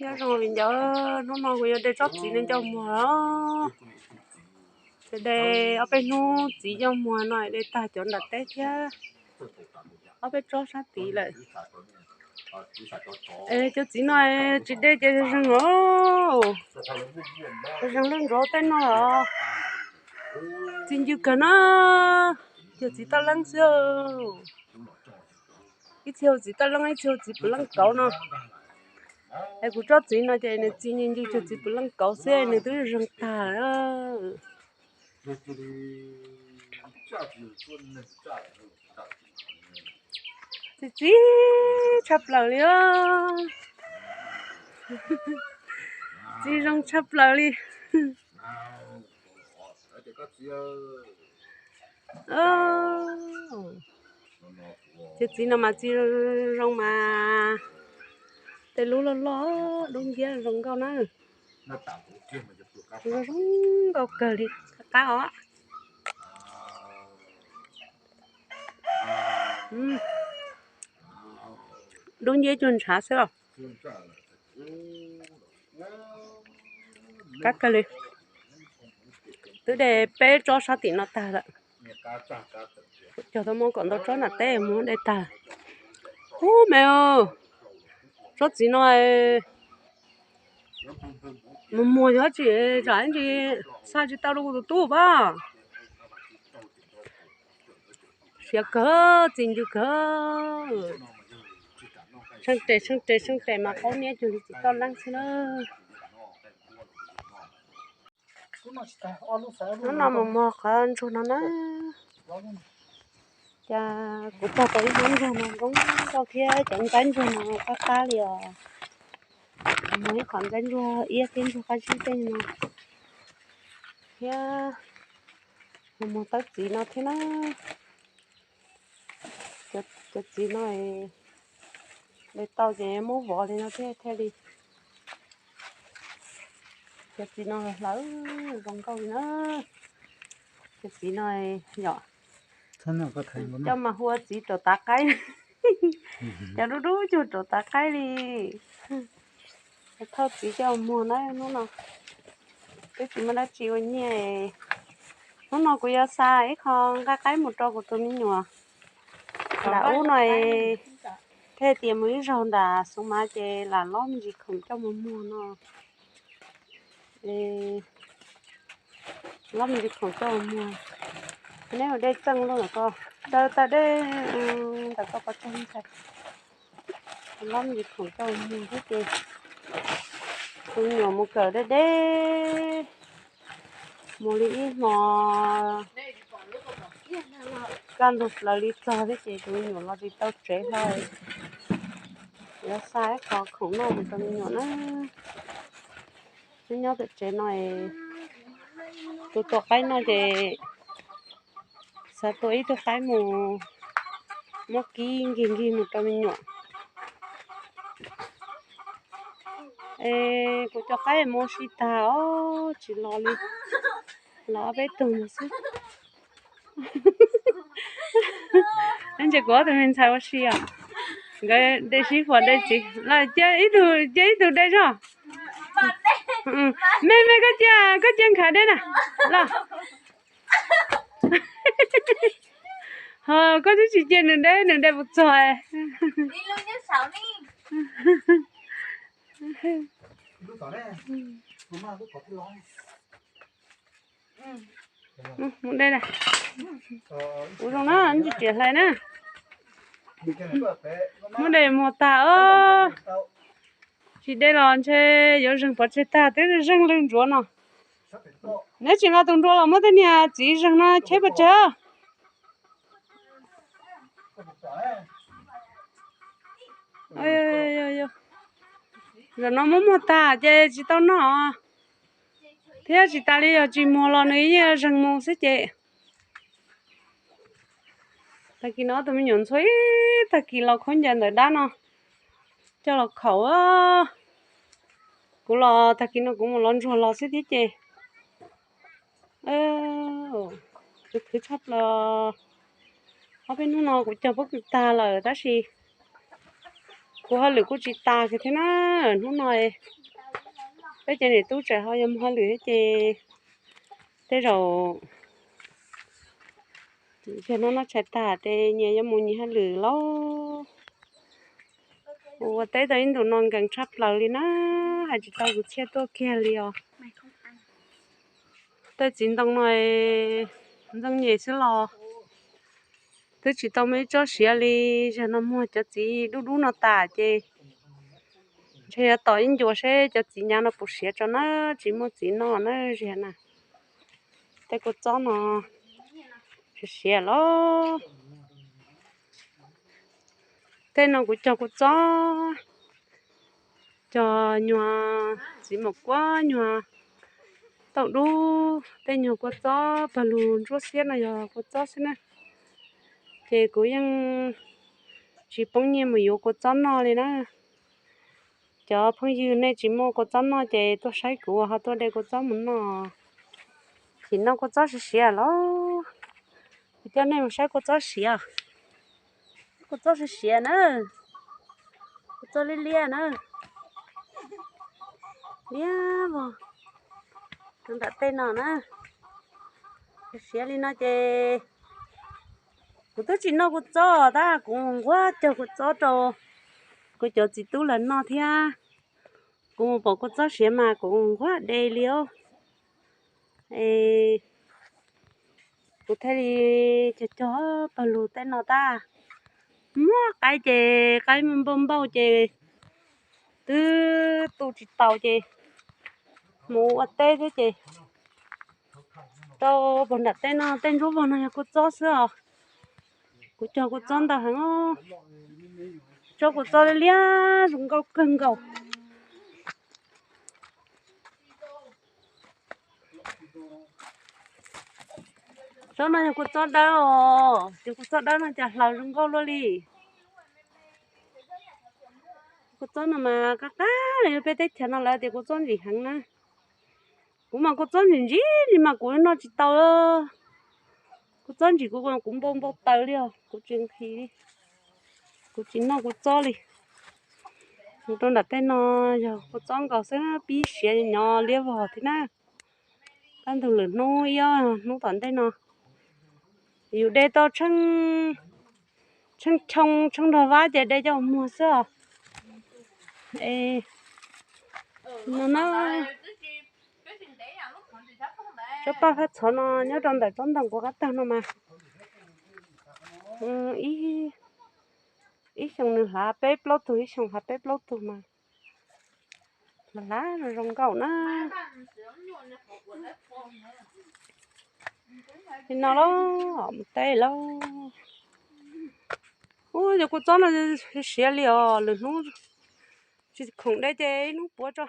Nyob zoo viv ncaus, hnub no kuv yuav de tsob txiv no coj muag os. Ces de ob peb hnub txiv coj muag no de tag cov nram teb thiab. Ob peb tsob sab tid lawm. Es cov txiv no tsis de ces zeeg os. Zeeg lub ntsuav tej no os. Txiv ncw kawg na, yog txiv taj leeb xwb. Ib txhia hu txiv taj leeb, ib txhia hu txiv puav leej kauv no. Es kuv tsob txiv no ces nws txiv ncw ncw cuag txiv puav leej kauv xwb, nws twb zeeg tag. Txiv txiv tshaj plaws li os. Txiv zoo tshaj plaws li. Cov txiv no mas txiv zoo zoo mas, tej lub loj loj dub nciab zoo nkauj na. Zoo zoo nkauj kawg li, qab os. Dub nciab cuag ntshav xwb os. Qab kawg li. Twb de peb tsob sab tim no tag lawm. Cog tau muaj kom ntau tsob nram teb mus de tag. Ub me, tsob txiv no mus muag yog tsis zam ntsis xa tsis tau rau kuv tus tub pab. Siav kawg, txiv ncw kawg. Tsheej tes tsheej tes tsheej tes mas qaub niab cuag li txiv toj leeb xwb na. Hnub no mus muag qhov ntsuag no na. Cas kuv tog tau ib hnub ntsuag no zoo nkauj thiab cov nqaib ntsuag no qab qab li os. Muag ib qhov nqaib ntsuag iab thiab ntsuag qab zib tej no thiab. Mus muag tawb txiv no thiab na. Cov txiv no de tau ces muab vov li no thiaj thiaj li. Cov txiv no hlawv zoo nkauj li na. Cov txiv no yom, coj mas hu ua txiv rauv tav qaib. Cov dub dub cuag rauv tav qaib li. Thauj txiv coj muag na hnub no. Twb tsis muaj dab tsi ua nyiaj. Hnub no kuv yuav xa ib qho nqaij qaib mus rau kuv tus me nyuam. Nram ub no thiaj tias mus ib zaug nram Xeev Mas ces lam lob me ntsis khoom coj mus muag no. Lob me ntsis khoom coj mus muag. Neb ua dej txeej loj ntawm ko, tsaws tag dej ntawm ko pov tseg ntshai. Lob me ntsis khoom coj mus muag thiab ces tus me nyuam mus kawm deb deb, mus li ib hmo kaj ntug plaws li txog thiab ces tus me nyuam los tsis tau tsev hlo. Yuav xa ib qho khoom noj mus rau me nyuam na. Nyob nyob tom tsev no, tus tua qaib no ces xav tua ib tug qaib mus muab kib nkig nkig mus rau me nyuam. Es kuv cov qaib mus ua si tag os, tsis los li, los ob peb tug ntawd xwb. Ntses kuv ob tug me ntxhais ua si os, nkawd de sib fam de txiv los cia ib tug, cia ib tug de zog. Me me koj cia, koj cia nkhav de na los. Ho koj twb tsis cia nws de, nws de puas txog. Mus de, ua zoo na, ntsis riam hlais na. Muab de muag tag os. Tsis de los ntshe yuav zeeg pov tseg tag, twb zeeg lwg ntsuav no. Neb tsis los tus nruas los muab tej niag txiv zeeg no cheb pov tseg. Zaum no muab muag tag ces tsis tau noj thiab, tsis tas li yog tsis muag los nws yeej zeeg mus xwb ces. Tag kis no tus me nyuam ntxhua ib tag kis los khaub ncaws ntawm dab no coj los khaum. Kuv los tag kis no kuv mus los ntsuag los xwb thiab ces. Khwv khwv tshaj plaws. Ob peb hnub no kuv cog pob kws tag lawm tab sis kuv Ua hauj lwm kuj tsis tas kiag thiab na. Hnub no peb cov niam tub tseem ho yuav mus hauj lwm thiab ces tej zaum yog no noj tshais tag ces nyias yuav mus nyias hauj lwm lauj. Ua teb tau ib ntus no nkees tshaj plaws li na, hais tsis tau kwv txhiaj tuaj kiag li os. Tej txiv ntoo no ntxeej nyem xwb los twb tsis tau muaj ib tsob siav li. Zaum no muag cov txiv dub dub no tas ces ntshe yuav tos ib ncua seb cov txiv nyav no puas siav tso na, tsis muaj txiv noj na ziag na. Tej kua txob no siav siav los. Tej no kuv cog kua txob, cog nyuag txiv maum kuab, nyuag tauj dub, tej nyuag kua txob pawg lug ntsuab xiab no yog kua txob xwb na. Ces kuv yeej tsis poob nyiaj mus yuav kua txob noj li na. Cov phooj ywg nej tsis muaj kua txob noj ces tuaj saib kuv ho tuaj de kua txob mus noj. Tsis noj kua txob siav siav los, kuv coj nej mus saib kua txob siav. Kua txob siav siav na, kua txob liab liab na, liab vog rau nram tej no na. Siav siav li no ces kuv twb tsis noj kua txob tab kuv nquag cog kua txob rau kuv cov txiv tub lawv noj thiab. Kuv mus pom kua txob siav mas kuv nquag de li os. Kuv thiaj li cog cog pawg lug tej no tab. Muab qaib ces qaib npauj npauj ces twb tu tsis taus ces mus ua teb thiab ces rau puag nram tej no tej ntsuab vog no yog kua txob xwb os. Kuv cog kua txob ntau heev, tsob kua txob liab zoo nkauj kawg nkaus. Tsob no yog kua txob dawb os, ces kua txob dawb no cas hlaws zoo nkauj luaj li. Kua txob no mas qab qab li peb teb chaws no lawv tias kua txob ntsim heev na. Kuv mas kua txob ntsim ntsim li mas kuv noj tsis tau. Kua txob ntsim kuv, kuv npau npau taws li os, kuv tsis nqhis li. Kuv tsis noj kua txob li. Mus rau nram tej no yog kua txob nkaus xwb, pib siav nyo liab vog thiab na. Kaj ntug lwm hnub ib ob hnub tom ntej no yus de tau tsheej choo tsheej nrog vab ces de coj muag xwb os. No na, tsob paj hab txhov no nyob rau ntawm tsob ntoo kuv qab tag no mas ib xyoo nws hlav peb plaub tug, ib xyoo hlav peb plaub tug mas hlav zoo zoo nkauj na. Li no lauj, mus teb lauj. Ub, yog kua txob no siav li os, lwm hnub tsis khoom de ces ib hnub puav tso.